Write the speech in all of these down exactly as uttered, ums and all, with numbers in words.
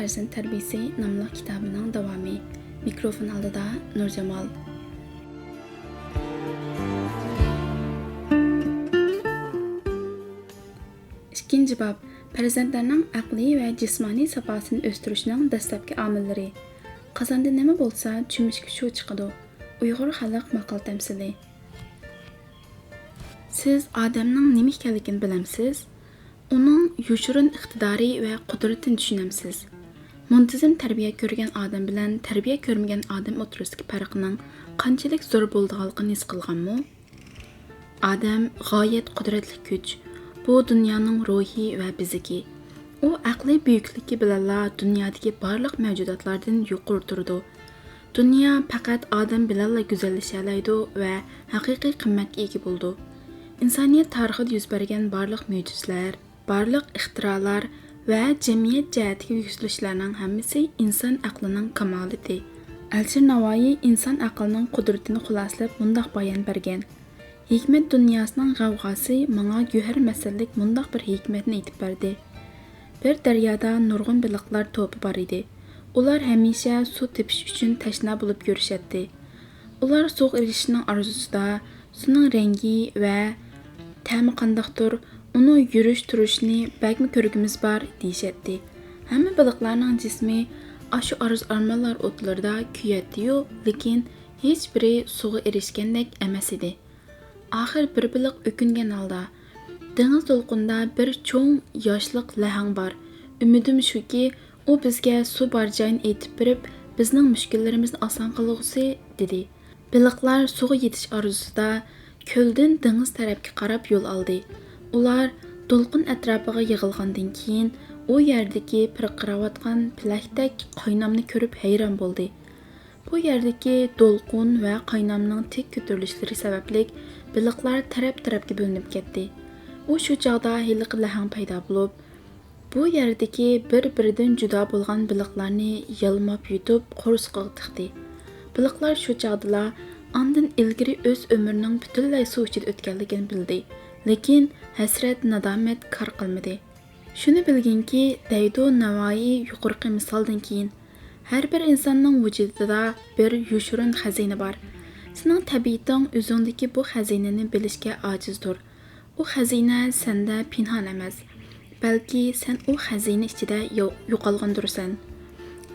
پەرزەنت تەربىيىسى ناملىق كىتابىنىڭ داۋامى. مىكروفون ئالدىدا نۇرجامال. ئىككىنچى باب، پەرزەنتلەرنىڭ ئەقلىي ۋە جىسمانىي ساپاسىنى ئۆستۈرۈشنىڭ دەسلەپكى ئامىللىرى. قازاندا نېمە بولسا، چۆمۈچكە شۇ چىقىدۇ. ئۇيغۇر خەلق ماقال تەمسىلى. سىز ئادەمنىڭ نېمە ئىكەنلىكىنى بىلەمسىز؟ ئۇنىڭ يوشۇرۇن ئىقتىدارى ۋە قۇدرىتىنى چۈشىنەمسىز؟ مۇنتىزىم تەربىيە كۆرگەن ئادەم بىلەن تەربىيە كۆرمىگەن ئادەم ئوتتۇرىسىدىكى پەرقنىڭ قانچىلىك زور بولىدىغانلىقىنى ھېس قىلغانمۇ؟ ئادەم غايەت قۇدرەتلىك كۈچ. بۇ دۇنيانىڭ روھى ۋە بېزىكى. ئۇ ئەقلىي بۈيۈكلۈكى بىلەنلا دۇنيادىكى بارلىق مەۋجۇداتلاردىن يۇقىرى تۇرىدۇ. دۇنيا پەقەت ئادەم بىلەنلا گۈزەللىشەلەيدۇ ۋە ھەقىقىي قىممەتكە ئىگە بولىدۇ. ئىنسانىيەت تارىخىدا يۈز بەرگەن بارلىق مۆجىزىلەر، بارلىق ئىختىرالار ۋە جەمئىيەت جەھەتتىكى يۈكسىلىشلەرنىڭ ھەممىسى ئىنسان ئەقلىنىڭ كامالىتى. ئەلىشىر ناۋايى ئىنسان ئەقلىنىڭ قۇدرىتىنى خۇلاسىلەپ مۇنداق بايان بەرگەن: «ھېكمەت دۇنياسىنىڭ غەۋغاسى ماڭا گۆھەر مەسەللىك مۇنداق بىر ھېكمەتنى ئېيتىپ بەردى. بىر دەريادا نۇرغۇن بېلىقلار توپى بار ئىدى. ئۇلار ھەمىشە سۇ تېپىش ئۈچۈن تەشنا بولۇپ يۈرۈشەتتى. ئۇلار سۇغا ئېرىشىشنىڭ ئارزۇسىدا، سۇنىڭ رەڭگى ۋە تەمى قانداقتۇر، ئۇنىڭ يۈرۈش تۇرۇشىنى بەكمۇ كۆرگۈمىز بار، دېيىشەتتى. ھەممە بېلىقلارنىڭ جىسمى ئاشۇ ئارزۇ-ئارمانلار ئوتلىرىدا كۆيەتتىيۇ، لېكىن ھېچبىرى سۇغا ئېرىشكەندەك ئەمەس ئىدى.» ئاخىر بىر بېلىق ئۆكۈنگەن ھالدا: «دېڭىز دولقۇنىدا بىر چوڭ ياشلىق لەھەڭ بار. ئۈمىدىم شۇكى، ئۇ بىزگە سۇ بار جاينى ئېيتىپ بېرىپ، بىزنىڭ مۈشكۈللىرىمىزنى ئاسان قىلغۇسى»، دېدى. بېلىقلار سۇغا يېتىش ئارزۇسىدا كۆلدىن دېڭىز تەرەپكە قاراپ يول ئالدى. ئۇلار دولقۇن ئەتراپىغا يىغىلغاندىن كېيىن، ئۇ يەردىكى پىرقىراۋاتقان پېلەكتەك قاينامنى كۆرۈپ ھەيران بولدى. بۇ يەردىكى دولقۇن ۋە قاينامنىڭ تىك كۆتۈرۈلۈشلىرى سەۋەبلىك بېلىقلار تەرەپ-تەرەپكە بۆلۈنۈپ كەتتى. ئۇ شۇ چاغدا ھېلىقى لەھەڭ پەيدا بولۇپ، بۇ يەردىكى بىر-بىرىدىن جۇدا بولغان بېلىقلارنى يالماپ يۇتۇپ، قورسىقىغا تىقتى. بېلىقلار شۇ چاغدىلا ئاندىن ئىلگىرى ئۆز ئۆمرىنىڭ پۈتۈنلەي سۇ ئىچىدە ئۆتكەنلىكىنى بىلدى. لېكىن ھەسرەت، نادامەت كار قىلمىدى. «شۇنى بىلگىنكى، دەيدۇ ناۋايى يۇقىرىقى مىسالدىن كېيىن، ھەر بىر ئىنساننىڭ ۋۇجۇدىدا بىر يوشۇرۇن خەزىنە بار. سېنىڭ تەبىئىتىڭ ئۆزۈڭدىكى بۇ خەزىنىنى بىلىشكە ئاجىزدۇر. ئۇ خەزىنە سەندە پىنھان ئەمەس، بەلكى سەن ئۇ خەزىنە ئىچىدە يو-، يوقالغاندۇرسەن.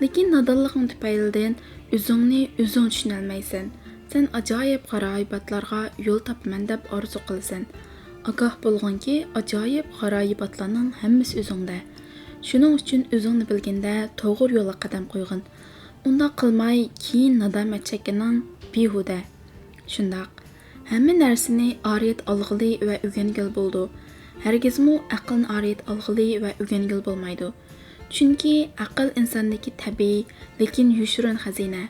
لېكىن نادانلىقىڭ تۈپەيلىدىن ئۆزۈڭنى ئۆزۈڭ چۈشىنەلمەيسەن. سەن ئاجايىپ غارايىباتلارغا يول تاپىمەن دەپ ئارزۇ قىلىسەن. ئاگاھ بولغىنكى، ئاجايىپ غارايىباتلارنىڭ ھەممىسى ئۆزۈڭدە. شۇنىڭ ئۈچۈن ئۆزۈڭنى بىلگىنىدە توغرا يولغا قەدەم قويغىن. ئۇنداق قىلماي، كېيىن نادامەت چەككىنىڭ بىھۇدە.» شۇنداق، ھەممە نەرسىنى ئارىيەت ئالغىلى ۋە ئۆگەنگىلى بولىدۇ. ھەرگىزمۇ ئەقىلنى ئارىيەت ئالغىلى ۋە ئۆگەنگىلى بولمايدۇ. چۈنكى ئەقىل ئىنساندىكى تەبىئىي، لېكىن يوشۇرۇن خەزىنە.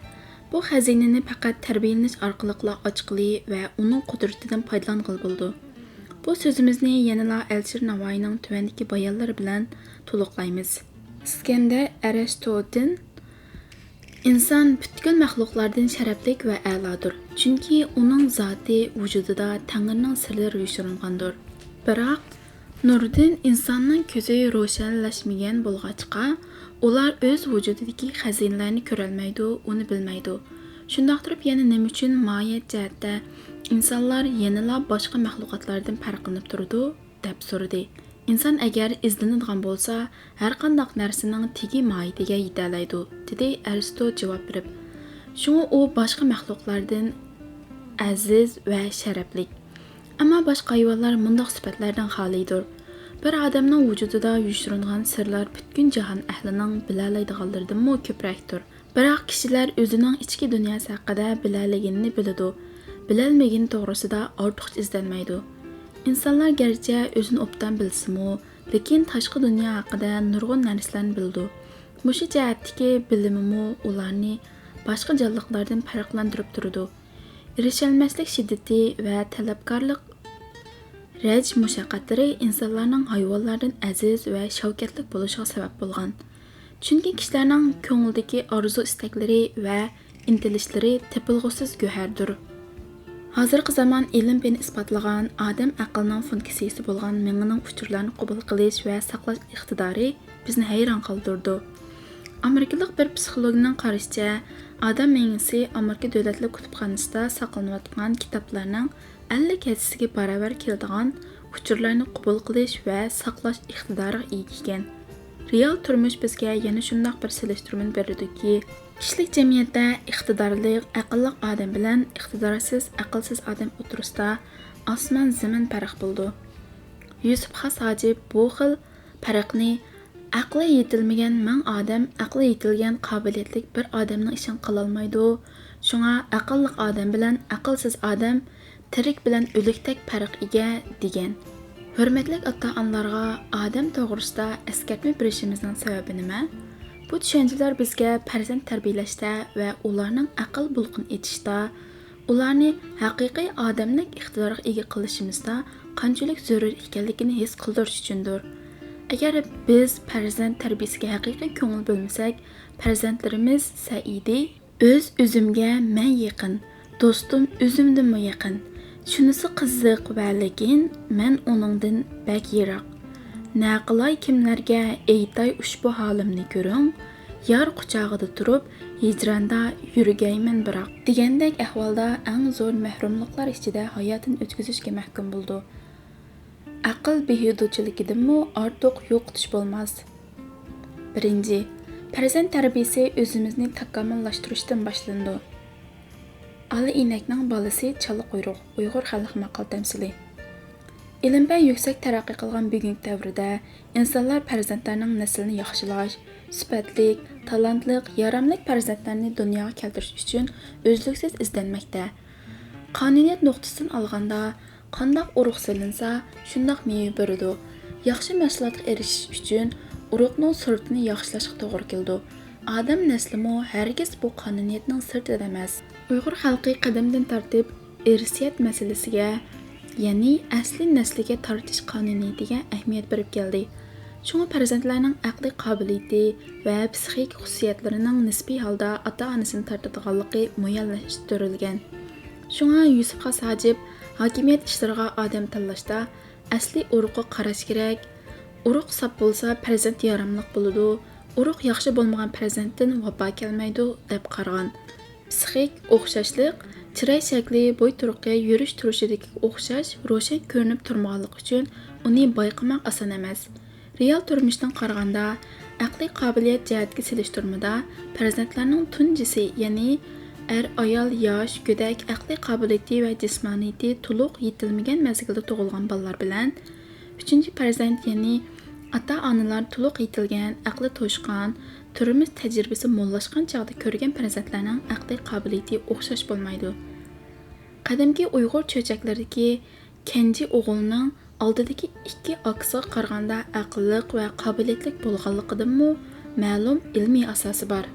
بۇ خەزىنىنى پەقەت تەربىيەلىنىش ئارقىلىقلا ئاچقىلى ۋە ئۇنىڭ قۇدرىتىدىن پايدىلانغىلى بولىدۇ. بۇ سۆزىمىزنى يەنىلا ئەلىشىر ناۋايىنىڭ تۆۋەندىكى بايانلىرى بىلەن تولۇقلايمىز. ئىسكەندەر ئەرەستودىن: «ئىنسان پۈتكۈل مەخلۇقلاردىن شەرەپلىك ۋە ئەلادۇر، چۈنكى ئۇنىڭ زاتى ۋۇجۇدىدا تەڭرىنىڭ سىرلىرى يوشۇرۇنغاندۇر.» بىراق، نۇردىن ئىنساننىڭ كۆزى روشەنلەشمىگەن بولغاچقا، ئۇلار ئۆز ۋۇجۇدىدىكى خەزىنىلەرنى كۆرەلمەيدۇ، ئۇنى بىلمەيدۇ. شۇنداق تۇرۇپ، يەنە نېمە ئۈچۈن ماھىيەت جەھەتتە ئىنسانلار يەنىلا باشقا مەخلۇقاتلاردىن پەرقلىنىپ تۇرىدۇ؟ دەپ سورىدى. ئىنسان ئەگەر ئىزدىنىدىغان بولسا، ھەرقانداق نەرسىنىڭ تېگى ماھىيىتىگە يېتەلەيدۇ، دېدى ئەرستو جاۋاب بېرىپ. شۇڭا ئۇ باشقا مەخلۇقلاردىن ئەزىز ۋە شەرەپلىك. ئەمما باشقا ھايۋانلار مۇنداق سۈپەتلەردىن خالىيدۇر. بىر ئادەمنىڭ ۋۇجۇدىدا يوشۇرۇنغان سىرلار پۈتكۈل جاھان ئەھلىنىڭ بىلەلەيدىغانلىرىدىنمۇ كۆپرەكتۇر. بىراق كىشىلەر ئۆزىنىڭ ئىچكى دۇنياسى ھەققىدە بىلەلىگىنىنى بىلىدۇ، بىلەلمىگىنى توغرىسىدا ئارتۇقچە ئىزدەنمەيدۇ. ئىنسانلار گەرچە ئۆزىنى ئوبدان بىلسىمۇ، لېكىن تاشقى دۇنيا ھەققىدە نۇرغۇن نەرسىلەرنى بىلىدۇ. مۇشۇ جەھەتتىكى بىلىمىمۇ ئۇلارنى باشقا جانلىقلاردىن پەرقلەندۈرۈپ تۇرىدۇ. ئېرىشەلمەسلىك شىددىتى ۋە تەلەپكارلىق رەنج مۇشەققەتلىرى ئىنسانلارنىڭ ھايۋانلاردىن ئەزىز ۋە شەۋكەتلىك بولۇشىغا سەۋەب بولغان. چۈنكى كىشىلەرنىڭ كۆڭلىدىكى ئارزۇ-ئىستەكلىرى ۋە ئىنتىلىشلىرى تېپىلغۇسىز گۆھەردۇر. ھازىرقى زامان ئىلىم پېنى ئىسپاتلىغان ئادەم ئەقلىنىڭ فۇنكسىيىسى بولغان مېڭىنىڭ ئۇچۇرلارنى قوبۇل قىلىش ۋە ساقلاش ئىقتىدارى بىزنى ھەيران قالدۇرىدۇ. ئامېرىكىلىق بىر پسىخولوگنىڭ قارىشىچە، ئادەم مېڭىسى ئامېرىكا دۆلەتلىك كۇتۇپخانىسىدا ساقلىنىۋاتقان كىتابلارنىڭ ئەللىك ھەسسىسىگە باراۋەر كېلىدىغان ئۇچۇرلارنى قوبۇل قىلىش ۋە ساقلاش ئىقتىدارىغا ئىگە ئىكەن. رېئال تۇرمۇش بىزگە يەنە شۇنداق بىر سېلىشتۇرمىنى بېرىدۇكى، كىشىلىك جەمئىيەتتە ئىقتىدارلىق، ئەقىللىق ئادەم بىلەن ئىقتىدارسىز، ئەقىلسىز ئادەم ئوتتۇرىسىدا ئاسمان-زېمىن پەرق بولىدۇ. يۈسۈپ خاس ھاجىپ بۇ خىل پەرقنى ئەقلى يېتىلمىگەن مىڭ ئادەم ئەقلى يېتىلگەن قابىلىيەتلىك بىر ئادەمنىڭ ئىشىنى قىلالمايدۇ. شۇڭا ئەقىللىق ئادەم بىلەن ئەقىلسىز ئادەم تىرىك بىلەن ئۆلۈكتەك پەرق ئىگە، دېگەن. ھۆرمەتلىك ئاتا-ئانىلارغا ئادەم توغرىسىدا ئەسكەرتمە بېرىشىمىزنىڭ سەۋەبى نېمە؟ بۇ چۈشەنچىلەر بىزگە پەرزەنت تەربىيەلەشتە ۋە ئۇلارنىڭ ئەقىل بۇلىقىنى ئېچىشتا، ئۇلارنى ھەقىقىي ئادەملىك ئىقتىدارغا ئىگە قىلىشىمىزدا قانچىلىك زۆرۈر ئىكەنلىكىنى ھېس قىلدۇرۇش ئۈچۈندۇر. ئەگەر بىز پەرزەنت تەربىيىسىگە ھەقىقىي كۆڭۈل بۆلمىسەك، پەرزەنتلىرىمىز سەئىدى، ئۆز-ئۆزۈمگە مەن يېقىن، دوستۇم ئۆزۈمدىنمۇ يېقىن. شۇنىسى قىزىق ۋە لېكىن مەن ئۇنىڭدىن بەك يىراق. نەقىلاي كىملەرگە ئېيتاي ئۇشبۇ ھالىمنى كۆرۈڭ، يار قۇچاغىدا تۇرۇپ، ھىجراندا يۈرگەيمەن بىراق، دېگەندەك ئەھۋالدا ئەڭ زور مەھرۇملۇقلار ئىچىدە ھاياتىنى ئۆتكۈزۈشكە مەھكۇم بولىدۇ. ئەقىل بىھۇدىچىلىكىدىنمۇ ئارتۇق يوقىتىش بولماس. بىرىنچى، پەرزەنت تەربىيىسى ئۆزىمىزنى تاكامۇللاشتۇرۇشتىن باشلىنىدۇ. ئالا ئىنەكنىڭ بالىسى چالا قۇيرۇق، ئۇيغۇر خەلق ماقال تەمسىلى. ئىلىم-پەن يۈكسەك تەرەققىي قىلغان بۈگۈنكى دەۋردە ئىنسانلار پەرزەنتلەرنىڭ نەسلىنى ياخشىلاش، سۈپەتلىك، تالانتلىق، ياراملىق پەرزەنتلەرنى دۇنياغا كەلتۈرۈش ئۈچۈن ئۈزلۈكسىز ئىزدەنمەكتە. قانۇنىيەت نۇقتىسىدىن ئالغاندا، قانداق ئۇرۇق سېلىنسا، شۇنداق مېۋە بېرىدۇ. ياخشى مەھسۇلاتقا ئېرىشىش ئۈچۈن ئۇرۇقنىڭ سۈرئىتىنى ياخشىلاشقا توغرا كېلىدۇ. ئادەم نەسلىمۇ ھەرگىز بۇ قانۇنىيەتنىڭ سىرتىدا ئەمەس. ئۇيغۇر خەلقى قەدىمدىن تارتىپ ئىرسىيەت مەسىلىسىگە، يەنى ئەسلى نەسلىگە تارتىش قانۇنىيىتىگە ئەھمىيەت بېرىپ كەلدى. شۇڭا پەرزەنتلەرنىڭ ئەقلىي قابىلىيىتى ۋە پسىخىك خۇسۇسىيەتلىرىنىڭ نىسپىي ھالدا ئاتا-ئانىسىنى تارتىدىغانلىقى مۇئەييەنلەشتۈرۈلگەن. شۇڭا يۈسۈپ خاس ھاجىپ ھاكىمىيەت ئىشلىرىغا ئادەم تاللاشتا ئەسلىي ئۇرۇققا قاراش كېرەك. ئۇرۇق ساپ بولسا، پەرزەنت ياراملىق بولىدۇ. ئۇرۇق ياخشى بولمىغان پەرزەنتتىن ۋاپا كەلمەيدۇ، دەپ قارىغان. پسىخىك ئوخشاشلىق، چىراي شەكلى، بوي تۇرقى، يۈرۈش تۇرۇشىدىكى ئوخشاش روشەن كۆرۈنۈپ تۇرمىغانلىقى ئۈچۈن ئۇنى بايقىماق ئاسان ئەمەس. رېئال تۇرمۇشتىن قارىغاندا، ئەقلىي قابىلىيەت جەھەتتىكى سېلىشتۇرمىدا پەرزەنتلەرنىڭ تۇنجىسى، يەنى ئەر، ئايال، ياش، گۆدەك ئەقلىي قابىلىيىتى ۋە جىسمانىيىتى تولۇق يېتىلمىگەن مەزگىلدە تۇغۇلغان بالىلار بىلەن ئۈچىنچى پەرزەنت، يەنى ئاتا-ئانىلار تولۇق يېتىلگەن، ئەقلى توشقان، تۇرمۇش تەجرىبىسى موللاشقان چاغدا كۆرگەن پەرزەنتلەرنىڭ ئەقلىي قابىلىيىتى ئوخشاش بولمايدۇ. قەدىمكى ئۇيغۇر چۆچەكلىرىدىكى كەنجى ئوغۇلنىڭ ئالدىدىكى ئىككى ئاكىسىغا قارىغاندا ئەقىللىق ۋە قابىلىيەتلىك بولغانلىقىدىنمۇ مەلۇم ئىلمىي ئاساسى بار.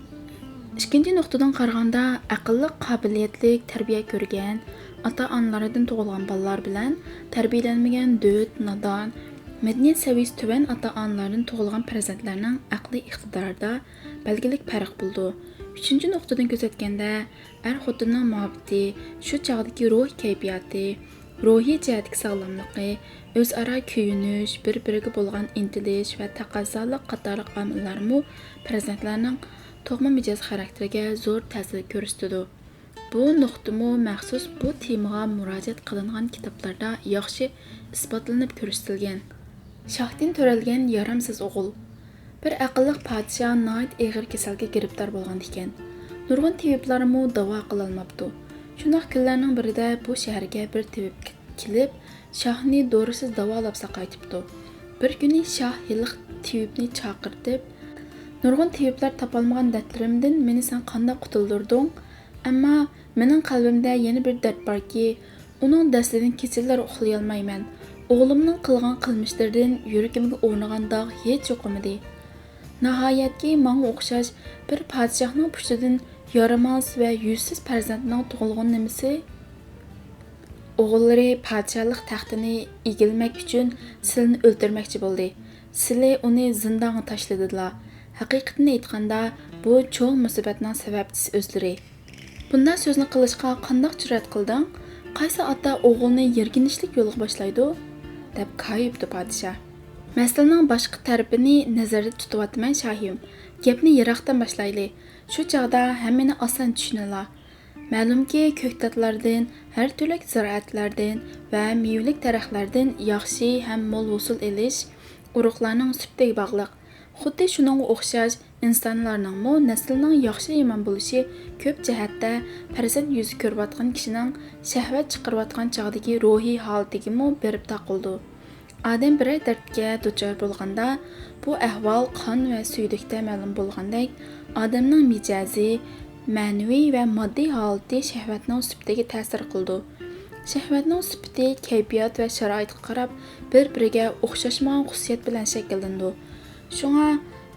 ئىككىنچى نۇقتىدىن قارىغاندا، ئەقىللىق، قابىلىيەتلىك، تەربىيە كۆرگەن ئاتا-ئانىلاردىن تۇغۇلغان بالىلار بىلەن تەربىيەلەنمىگەن، دۆت، نادان، مەدەنىيەت سەۋىيەسى تۆۋەن ئاتا-ئانىلاردىن تۇغۇلغان پەرزەنتلەرنىڭ ئەقلىي ئىقتىدارىدا بەلگىلىك پەرق بولىدۇ. ئۈچىنچى نۇقتىدىن كۆزەتكەندە، ئەر-خوتۇننىڭ مۇھەببىتى، شۇ چاغدىكى روھىي كەيپىياتى، روھىي جەھەتتىكى ساغلاملىقى، ئۆزئارا كۆيۈنۈش، بىر-بىرىگە بولغان ئىنتىلىش ۋە تەقەززالىق قاتارلىق ئامىللارمۇ پەرزەنتلەرنىڭ تۇغما مىجەز خاراكتېرىگە زور تەسىر كۆرسىتىدۇ. بۇ نۇقتىمۇ مەخسۇس بۇ تېمىغا مۇراجىئەت قىلىنغان كىتابلاردا ياخشى ئىسپاتلىنىپ كۆرسىتىلگەن. شاھتىن تۆرەلگەن يارامسىز ئوغۇل. بىر ئەقىللىق پادىشاھ ناھايىتى ئېغىر كېسەلگە گىرىپتار بولغان ئىكەن. نۇرغۇن تېبىپلارمۇ داۋا قىلالماپتۇ. شۇنداق كۈنلەرنىڭ بىرىدە بۇ شەھەرگە بىر تېبىپ كېلىپ، شاھنى دورىسىز داۋالاپ ساقايتىپتۇ. بىر كۈنى شاھ ھېلىقى تېبىپنى چاقىرتىپ، نۇرغۇن تېبىپلار تاپالمىغان دەردلىرىمدىن مېنى سەن قانداق قۇتۇلدۇردۇڭ؟ ئەمما مېنىڭ قەلبىمدە يەنە بىر دەرد باركى، ئۇنىڭ دەستىدىن كېچىلەر ئۇخلىيالمايمەن. ئوغلۇمنىڭ قىلغان قىلمىشلىرىدىن يۈرىكىمگە ئورنىغان داغ ھېچ يوقىمىدى. ناھايەتكى ماڭا ئوخشاش بىر پادىشاھنىڭ پۇشتىدىن يارىماس ۋە يۈزسىز پەرزەنتنىڭ تۇغۇلغىنى نېمىسى؟ ئوغۇللىرى پادىشاھلىق تەختىنى ئىگىلىمەك ئۈچۈن سىلىنى ئۆلتۈرمەكچى بولدى. سىلى ئۇنى زىندانغا تاشلىدىلا. ھەقىقىتىنى ئېيتقاندا، بۇ چوڭ مۇسىبەتنىڭ سەۋەبچىسى ئۆزلىرى. بۇنداق سۆزنى قىلىشقا قانداق جۈرئەت قىلدىڭ؟ قايسى ئاتا ئوغۇلنى يىرگىنچلىك يولغا باشلايدۇ؟ دەپ كايىپتۇ پادىشاھ. مەسىلىنىڭ باشقا تەرىپىنى نەزەردە تۇتۇۋاتىمەن، شاھىم. گەپنى يىراقتىن باشلايلى. شۇ چاغدا ھەممىنى ئاسان چۈشىنىلا. مەلۇمكى، كۆكتاتلاردىن، ھەر تۈرلۈك زىرائەتلەردىن ۋە مېۋىلىك دەرەخلەردىن ياخشى ھەم مول ھوسۇل ئېلىش ئۇرۇقلارنىڭ سۈپىتىگە باغلىق. خۇددى شۇنىڭغا ئوخشاش، ئىنسانلارنىڭمۇ نەسلىنىڭ ياخشى-يامان بولۇشى كۆپ جەھەتتە پەرزەنت يۈزى كۆرۈۋاتقان كىشىنىڭ شەھۋەت چىقىرىۋاتقان چاغدىكى روھىي ھالىتىگىمۇ بېرىپ تاقىلىدۇ. ئادەم بىرەر دەردكە دۇچار بولغاندا، بۇ ئەھۋال قان ۋە سۈيدۈكتە مەلۇم بولغاندەك، ئادەمنىڭ مىجەزى، مەنىۋى ۋە ماددىي ھالىتى شەھۋەتنىڭ سۈپىتىگە تەسىر قىلىدۇ. شەھۋەتنىڭ سۈپىتى كەيپىيات ۋە شارائىتقا قاراپ بىر-بىرىگە ئوخشاشمىغان خۇسۇسىيەت بىلەن شەكىللىنىدۇ. شۇڭا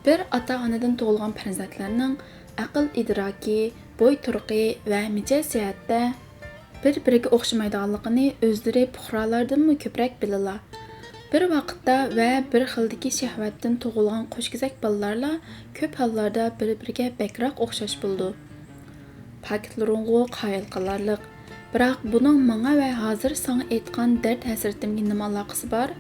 بىر ئاتا-ئانىدىن تۇغۇلغان پەرزەنتلەرنىڭ ئەقىل ئىدراكى، بوي تۇرقى ۋە مىجەز جەھەتتە بىر-بىرىگە ئوخشىمايدىغانلىقىنى ئۆزلىرى پۇقرالاردىنمۇ كۆپرەك بىلىلا. بىر ۋاقىتتا ۋە بىر خىلدىكى شەھۋەتتىن تۇغۇلغان قوشكېزەك بالىلارلا كۆپ ھاللاردا بىر-بىرىگە بەكرەك ئوخشاش بولىدۇ. پاكىتلىرىڭغۇ قايىل قىلارلىق. بىراق بۇنىڭ ماڭا ۋە ھازىر ساڭا ئېيتقان دەرد-ھەسرىتىمگە نېمە ئالاقىسى بار؟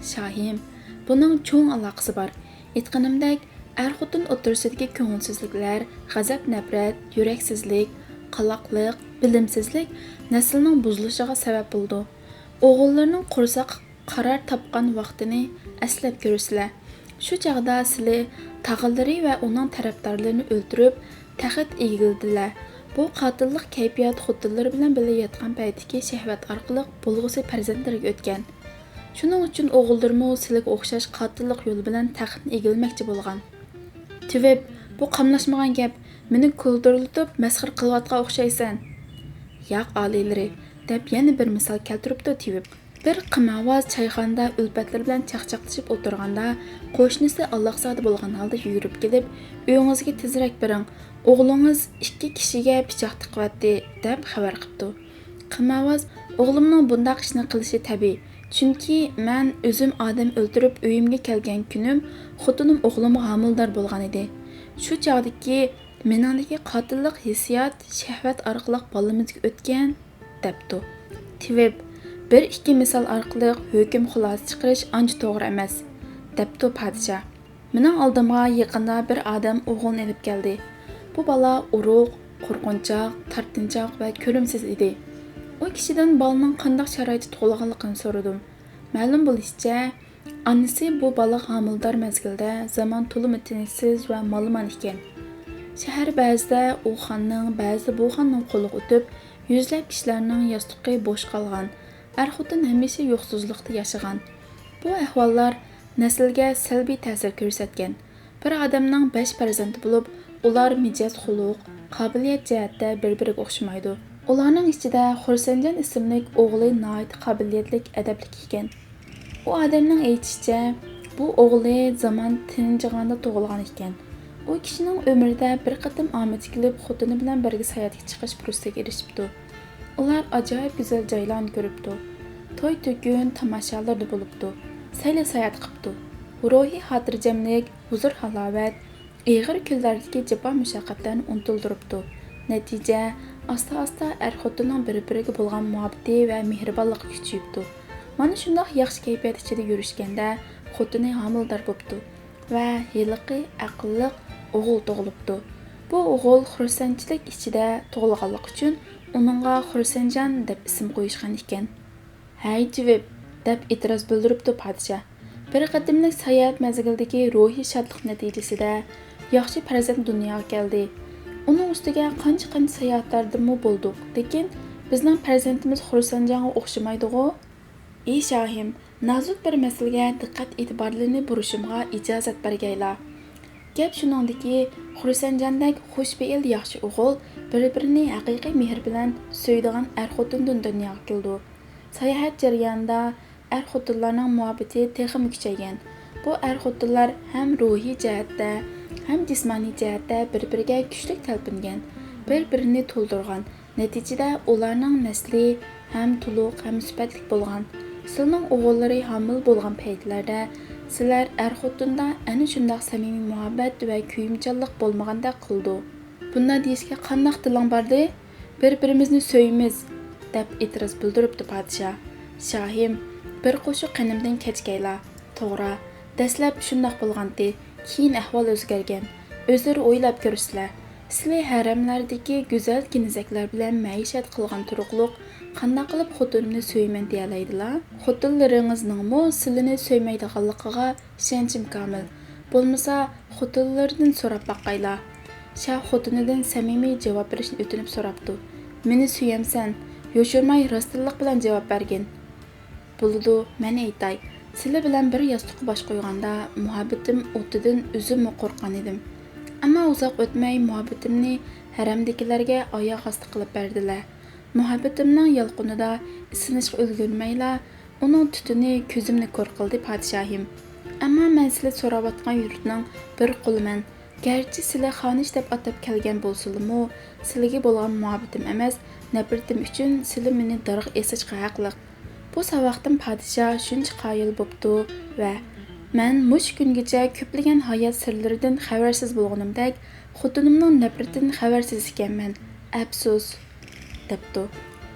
شاھىم، بۇنىڭ چوڭ ئالاقىسى بار. ئېيتقىنىمدەك، ئەر-خوتۇن ئوتتۇرىسىدىكى كۆڭۈلسىزلىكلەر، غەزەپ-نەپرەت، يۈرەكسىزلىك، قالاقلىق، بىلىمسىزلىك نەسىلنىڭ بۇزۇلۇشىغا سەۋەب بولىدۇ. ئوغۇللىرىنىڭ قورساق قارار تاپقان ۋاقتىنى ئەسلەپ كۆرسىلە. شۇ چاغدا سىلى تاغىلىرى ۋە ئۇنىڭ تەرەپدارلىرىنى ئۆلتۈرۈپ، تەخت ئىگىلىدىلە. بۇ قاتىللىق كەيپىيات خوتۇنلىرى بىلەن بىللە ياتقان پەيتتىكى شەھۋەت ئارقىلىق بولغۇسى پەرزەنتلىرىگە ئۆتكەن. شۇنىڭ ئۈچۈن ئوغۇللىرىمۇ سىلىگە ئوخشاش قاتىللىق يولى بىلەن تەختنى ئىگىلىمەكچى بولغان. تىۋىپ، بۇ قاملاشمىغان گەپ، مېنى كولدۇرلىتىپ مەسخىرە قىلىۋاتقان ئوخشايسەن. ياق، ئالىيلىرى، دەپ يەنە بىر مىسال كەلتۈرۈپتۇ تىۋىپ. بىر قىمارۋاز چايخانىدا ئۈلپەتلىرى بىلەن چاقچاقلىشىپ ئولتۇرغاندا، قوشنىسى ئاللىقسادا بولغان ھالدا يۈگۈرۈپ كېلىپ، ئۆيىڭىزگە تېزرەك بېرىڭ، ئوغلىڭىز ئىككى كىشىگە پىچاق تىقىۋەتتى، دەپ خەۋەر قىپتۇ. قىمارۋاز، ئوغلۇمنىڭ بۇنداق ئىشنى قىلىشى تەبىئىي، چۈنكى مەن ئۆزۈم ئادەم ئۆلتۈرۈپ ئۆيۈمگە كەلگەن كۈنۈم خوتۇنۇم ئوغلۇمغا ھامىلىدار بولغان ئىدى. شۇ چاغدىكى مېنىڭدىكى قاتىللىق ھېسسىيات شەھۋەت ئارقىلىق بالىمىزغا ئۆتكەن، دەپتۇ. تىۋىپ، بىر ئىككى مىسال ئارقىلىق ھۆكۈم خۇلاسە چىقىرىش ئانچە توغرا ئەمەس، دەپتۇ پادىشاھ. مېنىڭ ئالدىمغا يېقىندا بىر ئادەم ئوغۇلنى ئېلىپ كەلدى. بۇ بالا ئورۇق، قورقۇنچاق، تارتىنچاق ۋە كۆرۈمسىز ئىدى. ئۇ كىشىدىن بالىنىڭ قانداق شارائىتتا تۇغۇلغانلىقىنى سورىدىم. مەلۇم بولۇشىچە، ئانىسى بۇ بالىغا ھامىلىدار مەزگىلدە زامان تولىمۇ تىنچسىز ۋە مالىمان ئىكەن. شەھەر بەزىدە ئۇ خاننىڭ، بەزىدە بۇ خاننىڭ قولىغا ئۆتۈپ، يۈزلەپ كىشىلەرنىڭ ياستۇقى بوش قالغان، ئەر-خوتۇن ھەمىشە يوقسۇزلۇقتا ياشىغان. بۇ ئەھۋاللار نەسىلگە سەلبىي تەسىر كۆرسەتكەن. بىر ئادەمنىڭ بەش پەرزەنتى بولۇپ، ئۇلار مىجەز-خۇلق، قابىلىيەت جەھەتتە بىر-بىرىگە ئوخشىمايدۇ. ئۇلارنىڭ ئىچىدە خۇرسەنجان ئىسىملىك ئوغلى ناھايىتى قابىلىيەتلىك، ئەدەپلىك ئىكەن. ئۇ ئادەمنىڭ ئېيتىشىچە، بۇ ئوغلى زامان تىنجىغاندا تۇغۇلغان ئىكەن. ئۇ كىشىنىڭ ئۆمرىدە بىر قېتىم ئامىتى كېلىپ، خوتۇنى بىلەن بىرگە ساياھەتكە چىقىش پۇرسىتىگە ئېرىشىپتۇ. ئۇلار ئاجايىپ گۈزەل جايلارنى كۆرۈپتۇ. توي-تۆكۈن، تاماشالىرىدا بولۇپتۇ. سەيلە-ساياھەت قىپتۇ. روھىي خاتىرجەملىك، ھۇزۇر-ھالاۋەت، ئېغىر كۈنلەردىكى جاپا-مۇشەققەتلەرنى ئۇنتۇلدۇرۇپتۇ. نەتىجە، ئاستا-ئاستا ئەر-خوتۇننىڭ بىر-بىرىگە بولغان مۇھەببىتى ۋە مېھرىبانلىقى كۈچىيىپتۇ. مانا شۇنداق ياخشى كەيپىيات ئىچىدە يۈرۈشكەندە، خوتۇنى ھامىلىدار بوپتۇ ۋە ھېلىقى ئەقىللىق ئوغۇل تۇغۇلۇپتۇ. بۇ ئوغۇل خۇرسەنچىلىك ئىچىدە تۇغۇلغانلىقى ئۈچۈن، ئۇنىڭغا خۇرسەنجان دەپ ئىسىم قويۇشقان ئىكەن. ھەي، تىۋىپ، دەپ ئېتىراز بىلدۈرۈپتۇ پادىشاھ. بىر قېتىملىق ساياھەت مەزگىلىدىكى روھىي شادلىق نەتىجىسىدە ياخشى پەرزەنت دۇنياغا كەلدى. ئۇنىڭ ئۈستىگە قانچە-قانچە ساياھەتلەردىمۇ بولدۇق، لېكىن بىزنىڭ پەرزەنتىمىز خۇرسەنجانغا ئوخشىمايدىغۇ؟ ئى شاھىم، نازۇك بىر مەسىلىگە دىققەت ئېتىبارلىرىنى بۇرۇشۇمغا ئىجازەت بەرگەيلا. گەپ شۇنىڭدىكى، خۇرسەنجاندەك خۇشپېئىل ياخشى ئوغۇل بىر-بىرىنى ھەقىقىي مېھىر بىلەن سۆيىدىغان ئەر-خوتۇندىن دۇنياغا كېلىدۇ. ساياھەت جەريانىدا ئەر-خوتۇنلارنىڭ مۇھەببىتى تېخىمۇ كۈچەيگەن. بۇ ئەر-خوتۇنلار ھەم روھىي جەھەتتە، ھەم جىسمانىي جەھەتتە بىر-بىرىگە كۈچلۈك تەلپۈنگەن، بىر-بىرىنى تولدۇرغان. نەتىجىدە ئۇلارنىڭ نەسلى ھەم تولۇق، ھەم سۈپەتلىك بولغان. سىلنىڭ ئوغۇللىرى ھامىلە بولغان پەيتلەردە سىلەر ئەر-خوتۇندا ئەنە شۇنداق سەمىمىي مۇھەببەت ۋە كۆيۈمچانلىق بولمىغاندەك قىلىدۇ. بۇنداق دېيىشكە قانداق تىلىڭ باردى؟ بىر-بىرىمىزنى سۆيىمىز، دەپ ئېتىراز بىلدۈرۈپتۇ پادىشاھ. شاھىم، بىر قوشۇق قېنىمدىن كەچكەيلا. توغرا، دەسلەپ شۇنداق بولغانتى. كېيىن ئەھۋال ئۆزگەرگەن. ئۆزلىرى ئويلاپ كۆرسىلە. سىلى ھەرەملەردىكى گۈزەل كېنىزەكلەر بىلەن مەئىشەت قىلغان تۇرۇقلۇق، قانداق قىلىپ خوتۇنۇمنى سۆيىمەن دېيەلەيدىلا؟ خوتۇنلىرىڭىزنىڭمۇ سىلىنى سۆيمەيدىغانلىقىغا ئىشەنچىم كامىل. بولمىسا، خوتۇنلىرىدىن سوراپ باققايلا. شاھ خوتۇنىدىن سەمىمىي جاۋاب بېرىشنى ئۆتۈنۈپ سوراپتۇ. مېنى سۆيەمسەن؟ يوشۇرماي راستىنلىق بىلەن جاۋاب بەرگىن. بولىدۇ، مەن ئېيتاي. سىلى بىلەن بىر ياستۇققا باش قويغاندا، مۇھەببىتىم ئوتىدىن ئۆزۈممۇ قورققان ئىدىم. ئەمما ئۇزاق ئۆتمەي مۇھەببىتىمنى ھەرەمدىكىلەرگە ئاياغ ئاستى قىلىپ بەردىلە. مۇھەببىتىمنىڭ يالقۇنىدا ئىسسىنىشقا ئۈلگۈرمەيلا، ئۇنىڭ تۈتۈنى كۆزۈمنى كور قىلدى، پادىشاھىم. ئەمما مەن سىلى سوراۋاتقان يۇرتنىڭ بىر قۇلىمەن. گەرچە سىلى خانىش دەپ ئاتاپ كەلگەن بولسىلىمۇ، سىلىگە بولغان مۇھەببىتىم ئەمەس، نەپرىتىم ئۈچۈن سىلى مېنى دارغا ئېسىشقا ھەقلىق. بۇ ساۋاقتىن پادىشاھ شۇنچە قايىل بوپتۇ ۋە مەن مۇشۇ كۈنگىچە كۆپلىگەن ھايات سىرلىرىدىن خەۋەرسىز بولغىنىمدەك، خوتۇنۇمنىڭ نەپرىتىدىن خەۋەرسىز ئىكەنمەن. ئەپسۇس، دەپتۇ.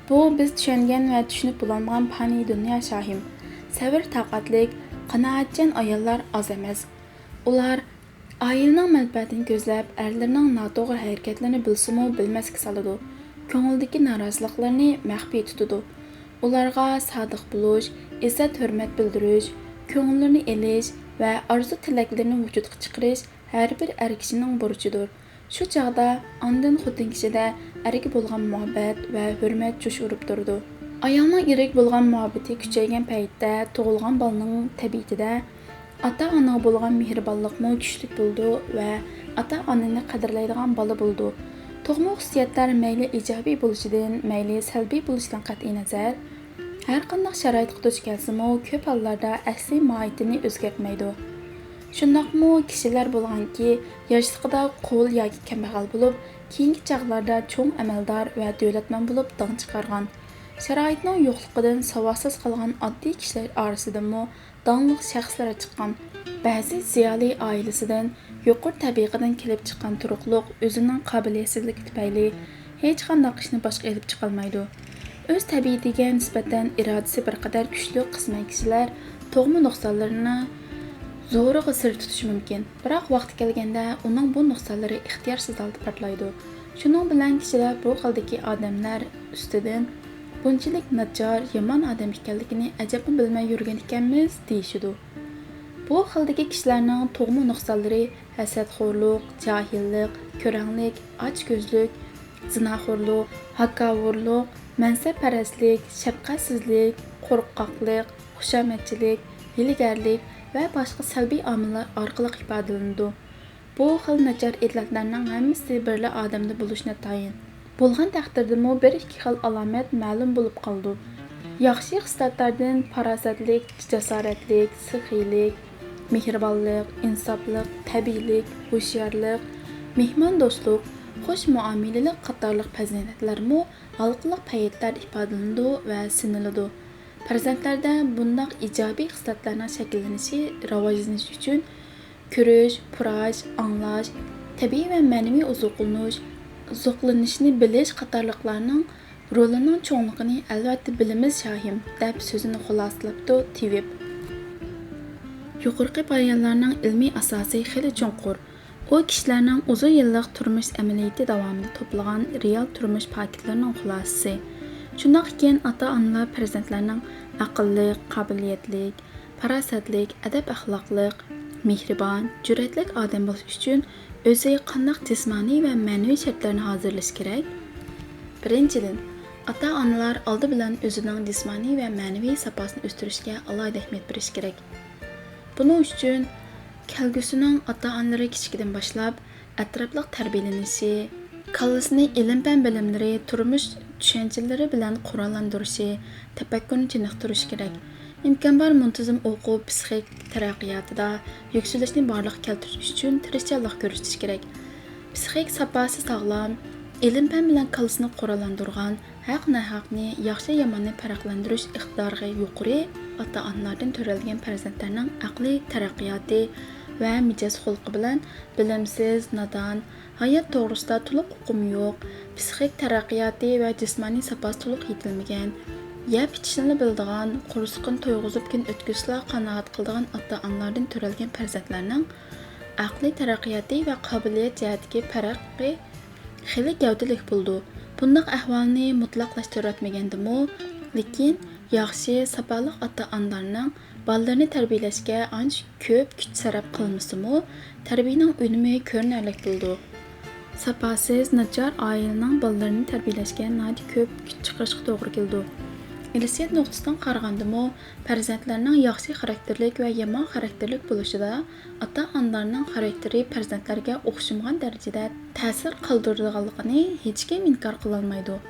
بۇ بىز چۈشەنگەن ۋە چۈشىنىپ بولالمىغان پانىي دۇنيا، شاھىم. سەۋر-تاقەتلىك، قانائەتچان ئاياللار ئاز ئەمەس. ئۇلار ئائىلىنىڭ مەنپەئەتىنى كۆزلەپ، ئەرلىرىنىڭ ناتوغرا ھەرىكەتلىرىنى بىلسىمۇ بىلمەسكە سالىدۇ. كۆڭلىدىكى نارازىلىقلىرىنى مەخپىي تۇتىدۇ. ئۇلارغا سادىق بولۇش، ئىززەت-ھۆرمەت بىلدۈرۈش، كۆڭۈللىرىنى ئېلىش ۋە ئارزۇ-تىلەكلىرىنى ۋۇجۇدقا چىقىرىش ھەر بىر ئەر كىشىنىڭ بۇرچىدۇر. شۇ چاغدا ئاندىن خوتۇن كىشىدە ئەرگە بولغان مۇھەببەت ۋە ھۆرمەت جۇش ئۇرۇپ تۇرىدۇ. ئايالنىڭ ئېرىگە بولغان مۇھەببىتى كۈچەيگەن پەيتتە تۇغۇلغان بالىنىڭ تەبىئىتىدە ئاتا-ئانىغا بولغان مېھرىبانلىقمۇ كۈچلۈك بولىدۇ ۋە ئاتا-ئانىنى قەدىرلەيدىغان بالا بولىدۇ. تۇغما خۇسۇسىيەتلەر مەيلى ئىجابىي بولۇشىدىن، مەيلى سەلبىي بولۇشىدىن قەتئىينەزەر، ھەرقانداق شارائىتقا دۇچ كەلسىمۇ، كۆپ ھاللاردا ئەسلىي ماھىيىتىنى ئۆزگەرتمەيدۇ. شۇنداقمۇ كىشىلەر بولغانكى، ياشلىقىدا قۇل ياكى كەمبەغەل بولۇپ، كېيىنكى چاغلاردا چوڭ ئەمەلدار ۋە دۆلەتمەن بولۇپ داڭ چىقارغان. شارائىتنىڭ يوقلۇقىدىن ساۋاتسىز قالغان ئاددىي كىشىلەر ئارىسىدىنمۇ داڭلىق شەخسلەر چىققان. بەزى زىيالىي ئائىلىسىدىن، يۇقىرى تەبىقىدىن كېلىپ چىققان تۇرۇقلۇق ئۆزىنىڭ قابىلىيەتسىزلىكى تۈپەيلى ھېچقانداق ئىشنى باشقا ئېلىپ چىقالمايدۇ. ئۆز تەبىئىتىگە نىسبەتەن ئىرادىسى بىر قەدەر كۈچلۈك قىسمەن كىشىلەر تۇغما نۇقسانلىرىنى زورىغا سىر تۇتۇشى مۇمكىن، بىراق ۋاقتى كەلگەندە ئۇنىڭ بۇ نۇقسانلىرى ئىختىيارسىز ھالدا پارتلايدۇ. شۇنىڭ بىلەن كىشىلەر بۇ خىلدىكى ئادەملەر ئۈستىدىن بۇنچىلىك ناچار، يامان ئادەم ئىكەنلىكىنى ئەجەبمۇ بىلمەي يۈرگەن ئىكەنمىز، دېيىشىدۇ. بۇ خىلدىكى كىشىلەرنىڭ تۇغما نۇقسانلىرى ھەسەتخورلۇق، جاھىللىق، كۆرەڭلىك، ئاچكۆزلۈك، زىناخورلۇق، ھاكاۋۇرلۇق، مەنسەپپەرەسلىك، شەپقەتسىزلىك، قورقاقلىق، خۇشامەتچىلىك، ھىيلىگەرلىك ۋە باشقا سەلبىي ئامىللار ئارقىلىق ئىپادىلىنىدۇ. بۇ خىل ناچار ئىللەتلەرنىڭ ھەممىسى بىرلا ئادەمدە بولۇشى ناتايىن. بولغان تەقدىردىمۇ بىر ئىككى خىل ئالامەت مەلۇم بولۇپ قالىدۇ. ياخشى خىسلەتلەردىن پاراسەتلىك، جاسارەتلىك، سېخىيلىك، مېھرىبانلىق، ئىنساپلىق، تەبىئىيلىك، ھوشيارلىق، مېھماندوستلۇق، خۇش مۇئامىلىلىك قاتارلىق پەزىلەتلەرمۇ ھالقىلىق پەيتلەردە ئىپادىلىنىدۇ ۋە سىنىلىدۇ. پەرزەنتلەردە بۇنداق ئىجابىي خىسلەتلەرنىڭ شەكىللىنىشى، راۋاجلىنىشى ئۈچۈن كۆرۈش، پۇراش، ئاڭلاش، تەبىئىي ۋە مەنىۋى ئوزۇقلىنىش، ئوزۇقلىنىشنى بىلىش قاتارلىقلارنىڭ رولىنىڭ چوڭلۇقىنى ئەلۋەتتە بىلىمىز، شاھىم، دەپ سۆزىنى خۇلاسىلەپتۇ تېۋىپ. يۇقىرىقى بايانلارنىڭ ئىلمىي ئاساسى خېلى چوڭقۇر. ئۇ كىشىلەرنىڭ ئۇزۇن يىللىق تۇرمۇش ئەمەلىيىتى داۋامىدا توپلىغان رېئال تۇرمۇش پاكىتلىرىنىڭ خۇلاسىسى. شۇنداق ئىكەن، ئاتا-ئانىلار پەرزەنتلەرنىڭ ئەقىللىق، قابىلىيەتلىك، پاراسەتلىك، ئەدەپ-ئەخلاقلىق، مېھرىبان، جۈرئەتلىك ئادەم بولۇش ئۈچۈن ئۆزى قانداق جىسمانىي ۋە مەنىۋى شەرتلەرنى ھازىرلىشى كېرەك؟ بىرىنچىدىن، ئاتا-ئانىلار ئالدى بىلەن ئۆزىنىڭ جىسمانىي ۋە مەنىۋى ساپاسىنى ئۆستۈرۈشكە ئالاھىدە ئەھمىيەت بېرىشى كېرەك. بۇنىڭ ئۈچۈن كەلگۈسىنىڭ ئاتا-ئانىلىرى كىچىكىدىن باشلاپ ئەتراپلىق تەربىيەلىنىشى، كاللىسىنى ئىلىم-پەن بىلىملىرى، تۇرمۇش چۈشەنچىلىرى بىلەن قوراللاندۇرۇشى، تەپەككۇرىنى چېنىقتۇرۇشى كېرەك. ئىمكان بار مۇنتىزىم ئوقۇپ، پسىخىك تەرەققىياتىدا يۈكسىلىشنى بارلىققا كەلتۈرۈش ئۈچۈن تىرىشچانلىق كۆرسىتىشى كېرەك. پسىخىك ساپاسى ساغلام، ئىلىم-پەن بىلەن كاللىسىنى قوراللاندۇرغان، ھەق-ناھەقنى، ياخشى-ياماننى پەرقلەندۈرۈش ئىقتىدارى يۇقىرى ئاتا-ئانىلاردىن تۆرەلگەن پەرزەنتلەرنىڭ ئەقلىي تەرەققىياتى ۋە مىجەز-خۇلقى بىلەن بىلىمسىز، نادان، ھايات توغرىسىدا تولۇق ئۇقۇمى يوق، پسىخىك تەرەققىياتى ۋە جىسمانىي ساپاسى تولۇق يېتىلمىگەن، يەپ ئىچىشنىلا بىلىدىغان، قورسىقىنى تويغۇزۇپ كۈن ئۆتكۈزسىلا قانائەت قىلىدىغان ئاتا-ئانىلاردىن تۆرەلگەن پەرزەنتلەرنىڭ ئەقلىي تەرەققىياتى ۋە قابىلىيەت جەھەتتىكى پەرقى خېلى گەۋدىلىك بولىدۇ. بۇنداق ئەھۋالنى مۇتلەقلاشتۇرۇۋەتمىگەندىمۇ، لېكىن ياخشى، ساپالىق ئاتا-ئانىلارنىڭ بالىلىرىنى تەربىيەلەشكە ئانچە كۆپ كۈچ سەرپ قىلمىسىمۇ، تەربىيەنىڭ ئۈنۈمى كۆرۈنەرلىك بولىدۇ. ساپاسىز، ناچار ئائىلىنىڭ بالىلىرىنى تەربىيەلەشكە ناھايىتى كۆپ كۈچ چىقىرىشقا توغرا كېلىدۇ. ئىرسىيەت نۇقتىسىدىن قارىغاندىمۇ، پەرزەنتلەرنىڭ ياخشى خاراكتېرلىك ۋە يامان خاراكتېرلىك بولۇشىدا ئاتا-ئانىلارنىڭ خاراكتېرى پەرزەنتلەرگە ئوخشىمىغان دەرىجىدە تەسىر قالدۇرىدىغانلىقىنى ھېچكىم ئىنكار قىلالمايدۇ.